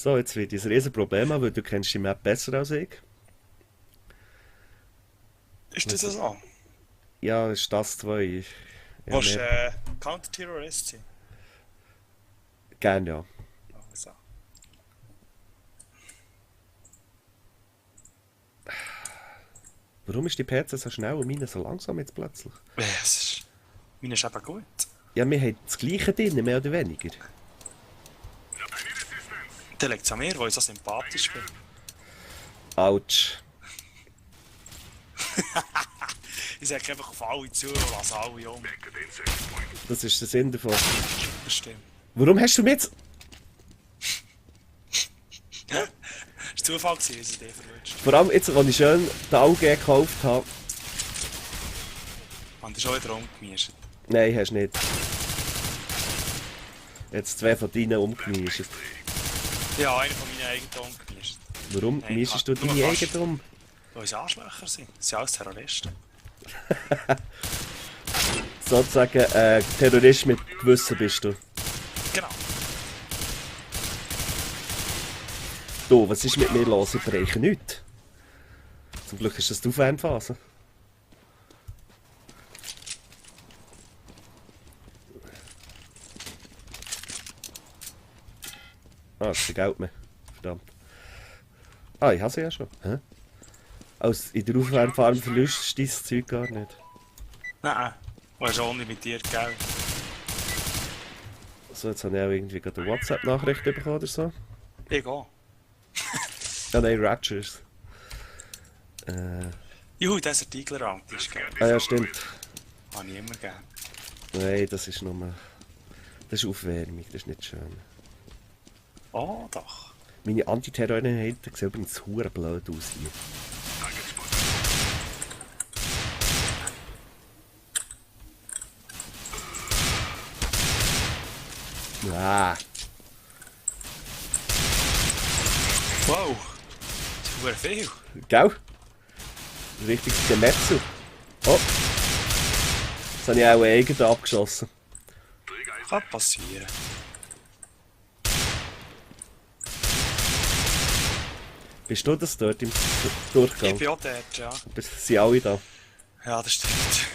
So, jetzt wird ein riesen Problem haben, weil du kennst die Map besser als ich. Ist das so? Ja, das ist das 2. Ja, Willst du mehr. Counter-Terrorist sein? Gerne, ja. Also. Warum ist die PC so schnell und meine so langsam jetzt plötzlich? Meine ist eben gut. Ja, wir haben das Gleiche drin, mehr oder weniger. Dann liegt es an mir, weil ich so sympathisch bin. Autsch. Ich sage einfach auf alle zu und lasse alle um. Das ist der Sinn davon. Das stimmt. Warum hast du mir jetzt... Es war Zufall, dass ich dich verwünscht. Vor allem jetzt, als ich schön den AUG gekauft habe... Man, das ist schon wieder umgemischt. Nein, hast du nicht. Jetzt 2 von deinen umgemischt. Ja, einer von meinen eigenen umgemischt. Warum Nein, mischst du nur deine fast. eigenen um? Weil sie Arschlöcher sind. Sie sind alles Terroristen. Sozusagen Terrorist mit Gewissen bist du. Genau. Du, was ist mit mir los? Ich breche nichts. Zum Glück ist das die Aufwärmphase. Ah, das ist kein Geld mehr. Verdammt. Ah, ich habe sie ja schon. Hä? Als in der Aufwärmfarm verlierst du dein Zeug gar nicht. Nein, du hast auch unlimitiert Geld. So, jetzt habe ich auch irgendwie gerade eine WhatsApp-Nachricht bekommen oder so. Ich auch. Ja, nein, Ratchers. Juhu, das ist der Tigler-Rand, ist geil. Ah ja, stimmt. Habe ich immer gern. Nein, das ist nur... Das ist Aufwärmung, das ist nicht schön. Oh, doch. Meine Antiterror-Einheiten sehen übrigens verdammt blöd aus hier. Ah, Wow. Das ist viel. gell? Richtiges Gemetzel. Oh. Das habe ich auch eigen abgeschossen. Kann passieren. Bist du das dort im Ich Durchgang? bin auch dort, ja. Sind alle da? Ja, das stimmt.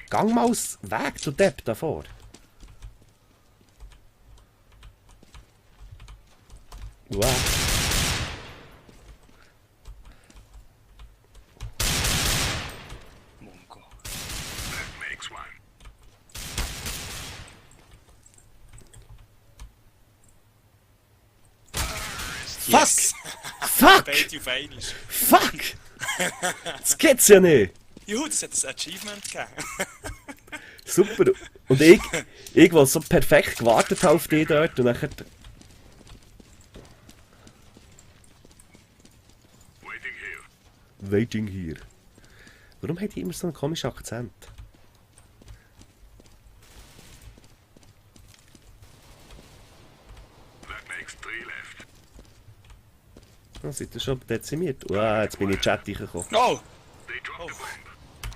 Gang mal aus Weg, du Depp, davor. Wow. Mongo. Yes! Fuck! Beide auf einmal. Fuck! Das geht's ja nicht! Juhu, das hat ein Achievement gegeben. Super! Und ich der so perfekt gewartet habe auf dich dort und nachher... Waiting here. Warum hat die immer so einen komischen Akzent? Oh, seid ihr schon dezimiert? Wow, jetzt bin ich in den Chat reingekommen. Oh! Oh.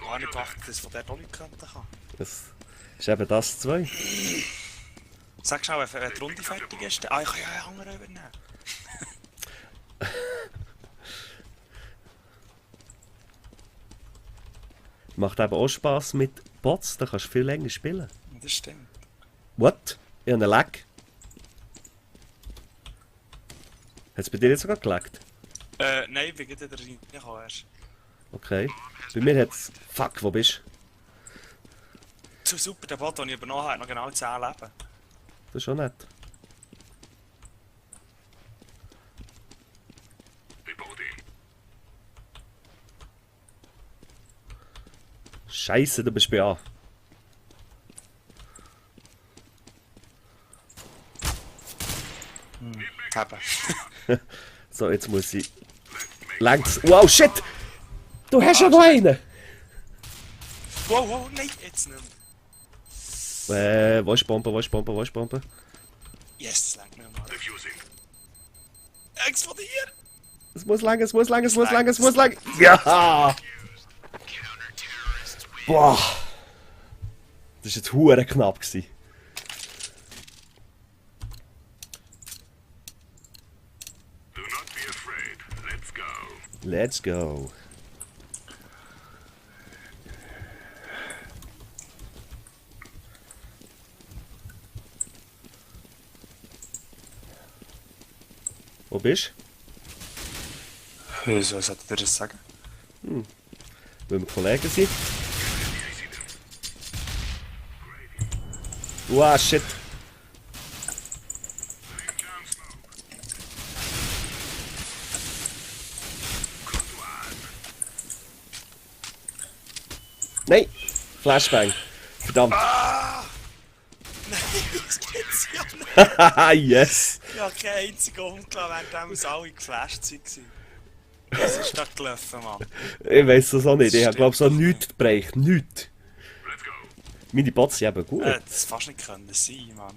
Ich habe nicht gedacht, dass es von der auch nicht könnte kann. Das ist eben das 2. Sag schnell, wenn die Runde fertig ist. Ah, ich kann ja einen anderen übernehmen. Macht eben auch Spass mit Bots, da kannst du viel länger spielen. Das stimmt. What? Ich habe einen Lag. Hat es bei dir jetzt sogar gelaggt? Nein, ich bin gerade wieder reingekommen erst. Okay. Bei mir hat es... Fuck, wo bist du? So super, der Bot, den ich übernommen habe, hat noch genau 10 Leben. Das ist schon nett. Scheiße, du bist bei A. Eben. So, jetzt muss ich... Längs... Wow, shit! Du hast ja noch einen! Wow, wow, nein, jetzt nicht mehr. Wo ist die Bombe, wo ist die Bombe, wo ist die Bombe? Yes, das längt nicht mehr. Explodiert! Es muss lang, es muss lang, es muss lang, es muss lang! Ja! Boah! Das war jetzt hure knapp gewesen. Let's go. Wo bist du? Wieso sollte ich dir das sagen? du? Weil wir Kollegen sind. Wow, shit. Nein! Flashbang. Verdammt. Ah! Nein, das gibt's ja nicht. Haha, yes! Ja, kein einziger umgelassen, während uns alle geflasht waren. Was ist da gelaufen, Mann? Ich weiss das auch nicht. Ich Das glaube so stimmt nichts gebrecht. Nichts. Meine Bots sind eben gut. Das fast nicht können sein, Mann.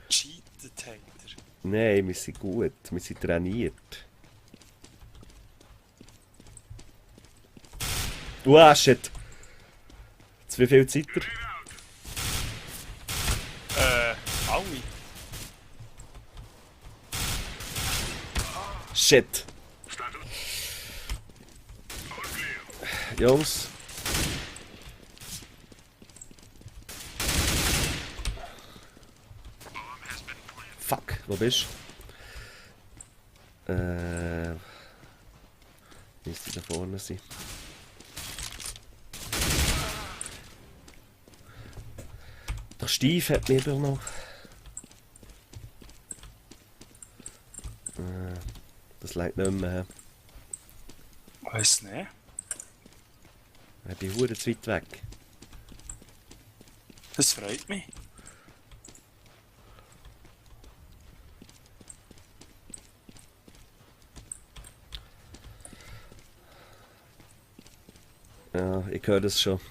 Cheated hat er. Nein, wir sind gut. Wir sind trainiert. Wow, shit. Zu wie viel Zeit? Alle. Shit. Jungs. Fuck, wo bist du? Müsste da vorne sein. Der Stief hat mich aber noch. Das leitet nicht mehr. Weiss nicht. Ich bin verdammt zu weit weg. Das freut mich. Ja, ich höre das schon.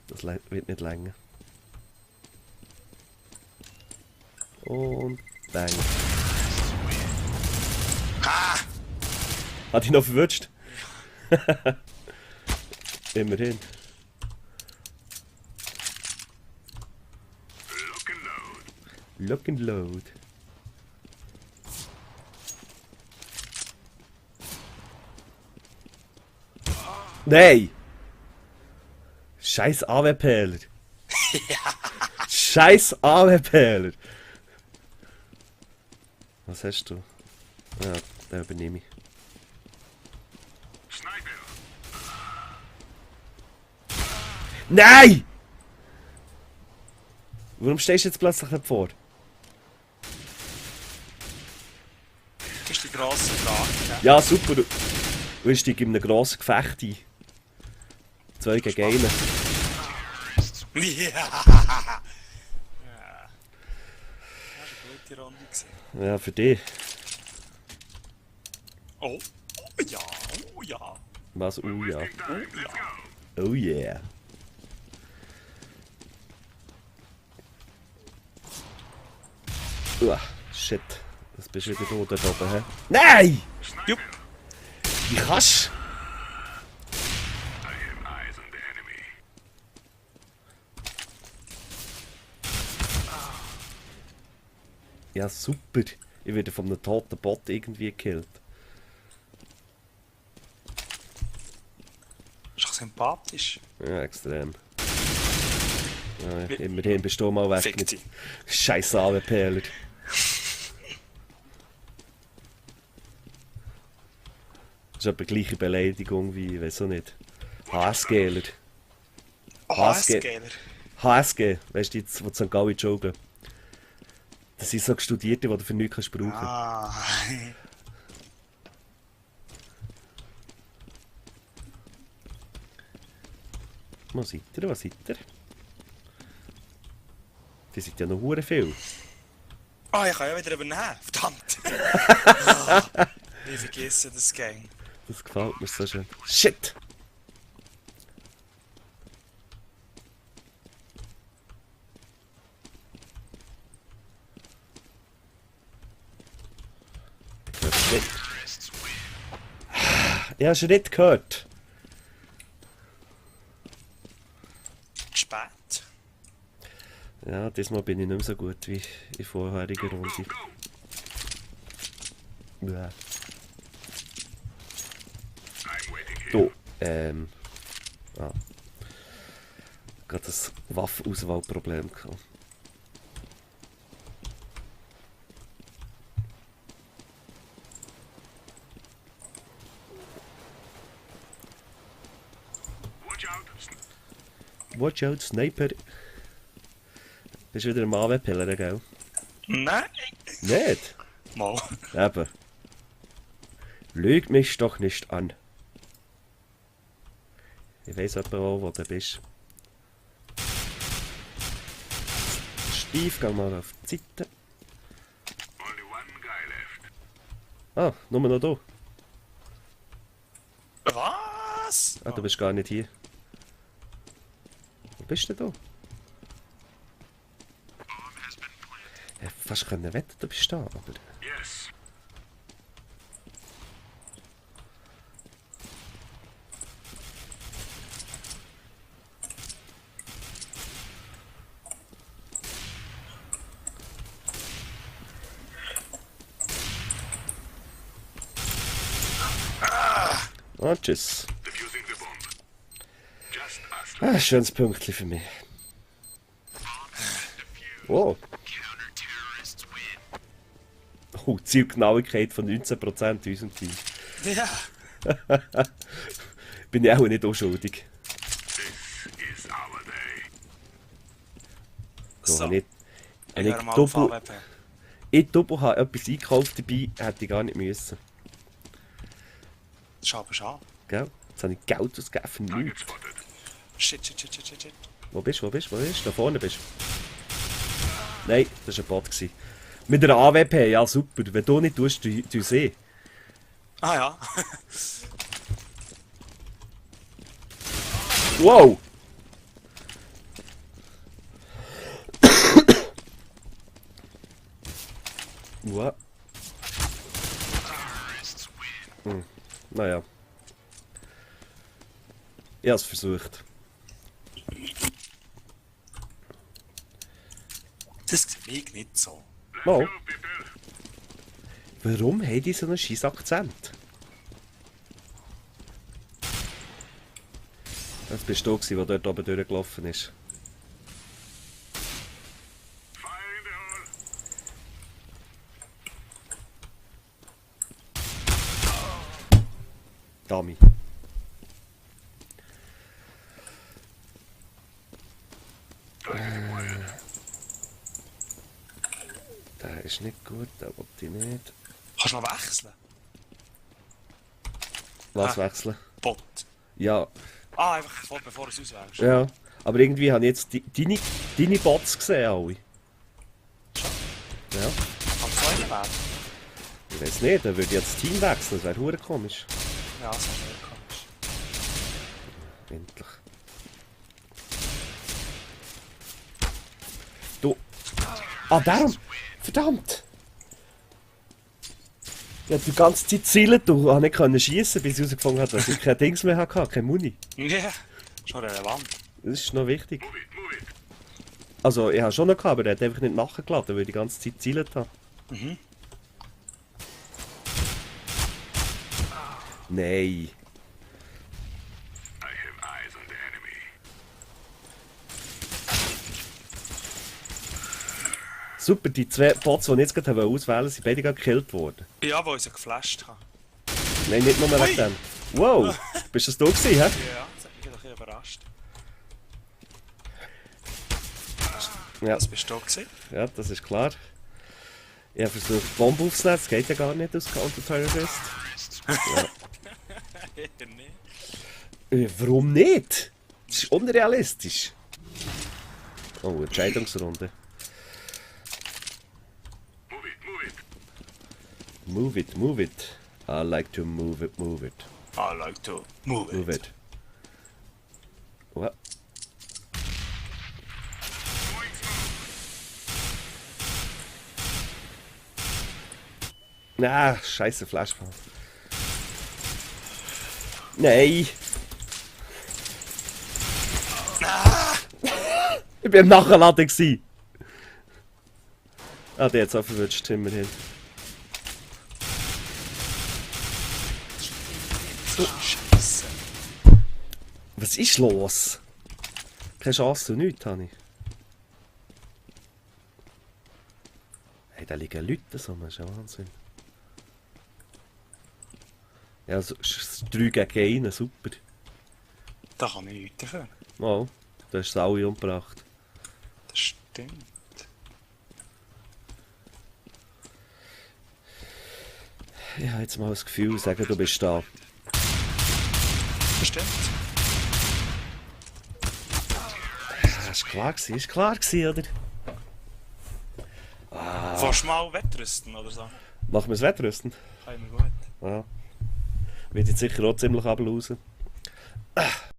Das wird nicht länger. Und bang. Ah! Hat dich noch verwünscht? Immerhin. Lock and load. Nein! Scheiß AWPler. Scheiß AWPler. Was hast du? Ja, den übernehme ich. Nein! Warum stehst du jetzt plötzlich nicht vor? Das ist die grosse Frage. Ja, super. Du steigst in einem grossen Gefecht ein. 2 gegen 1. Ja! Ja. Das war eine gute Runde. Ja, für dich. Oh, ja, oh ja. Was? Oh ja. Oh ja. Oh yeah. Shit. Das bist wieder du dort oben, hä? Nein! Jupp. Wie kannst du? Ja, super. Ich werde von einem toten Bot irgendwie gekillt. Ist doch sympathisch. Ja, extrem. Ja, immerhin bist du mal weg Fick mit dich. scheiß AWPler. Das ist aber die gleiche Beleidigung wie, weiß auch nicht, HSGler. HSGler. HSG, weißt du, die die St. Gallen joggen. Das sind so Studierte, die du für nichts brauchen kannst. Ah. Was seid ihr? Was seid ihr? Die sind ja noch hure viel. Ah, ich kann ja wieder übernehmen. Verdammt. Ah, ich vergesse das Game. Das gefällt mir so schön. Shit! Ich habe Schritt gehört. Spät. Ja, diesmal bin ich nicht mehr so gut wie in vorheriger Runde. Ja. Du, gerade ein Waffenauswahlproblem gehabt. Watch out, Sniper. Bist du wieder am AW-Pillern, gell? Nein. Nicht? Mal. Eben. Lüg mich doch nicht an. Ich weiss etwa auch, wo du bist. Stief, geh mal auf die Seite. Ah, nur noch da. Was? Ah, du bist gar nicht hier. Wo bist du da? Ich hätte fast können wetten, du bist da, aber... Ah, tschüss. Ah, schönes Pünktchen für mich. Wow. Oh, Zielgenauigkeit von 19% in unserem Team. Ja. Bin ich auch nicht unschuldig. So, So. wenn Ich höre ich mal auf AWP. Doppel habe etwas einkauft dabei, hätte ich gar nicht müssen. Das ist aber schade. Gell? Jetzt habe ich Geld ausgegeben für nichts. Shit, shit, shit, shit, shit, shit. Wo bist du? Da vorne bist du. Nein, das war ein Bot. Mit der AWP, ja super. Wenn du nicht tust, du sie. Ah ja. Wow! What? Naja. Ich habe es versucht. Das sieht mich nicht so. Mal. Warum haben die so einen scheiß Akzent? Das bist du, der dort oben durchgelaufen ist. Dummy. Der ist nicht gut, der will ich nicht. Kannst du noch wechseln? Was Ah. wechseln? Bot. Ja, Ah, einfach vor, bevor du es auswählst. ja. Aber irgendwie habe ich jetzt deine Bots gesehen, alle. Ja. Am zweiten Wert. Ich weiß nicht, dann würde ich jetzt das Team wechseln, das wäre hure komisch. Ja, das ist nicht komisch. Endlich. Du. Ah, darum! Verdammt! Ich hab die ganze Zeit zielen, du habe nicht können schiessen, bis ich herausgefunden habe, dass ich kein Dings mehr hatte, keine Muni. Ja, schon relevant. Das ist noch wichtig. Also, ich habe schon noch gehabt, aber der hat einfach nicht nachgeladen, weil ich die ganze Zeit zielen habe. Mhm. Nein. Super, die zwei Bots, die ich jetzt gerade auswählen wollte, sind beide gerade gekillt worden. Ja, wo ich sie geflasht habe. Nein, nicht nur Ui. wegen dem. Wow, bist das du gewesen, hä? Ja, das hat mich ein bisschen überrascht. Ja, Das bist du gewesen. ja, das ist klar. Ich habe versucht, die Bombe aufzunehmen, das geht ja gar nicht aus Counter-Terrorist. Nee. Warum nicht? Das ist unrealistisch. Oh, Entscheidungsrunde. Move it, move it. I like to move it, move it. I like to move it. Move it. What? Ah, scheiße Flashball. Nein! Ich bin im Nachladen gsi. Ah, der hat's auch verwünscht, immerhin. Scheiße. Was ist los? Keine Chance und nichts habe ich. Hey, da liegen Leute so, das ist ja Wahnsinn. Ja, so, 3 gegen 1, super. Da kann ich nichts dafür. Oh, da hast du alle umgebracht. Das stimmt. Ich habe jetzt mal das Gefühl, sagen, du bist da. Das stimmt. Ja, ist klar gewesen, oder? Willst du mal wettrüsten oder so? Machen wir das Wettrüsten? Kann ich mir gut. Ja. Wird jetzt sicher auch ziemlich ablausen.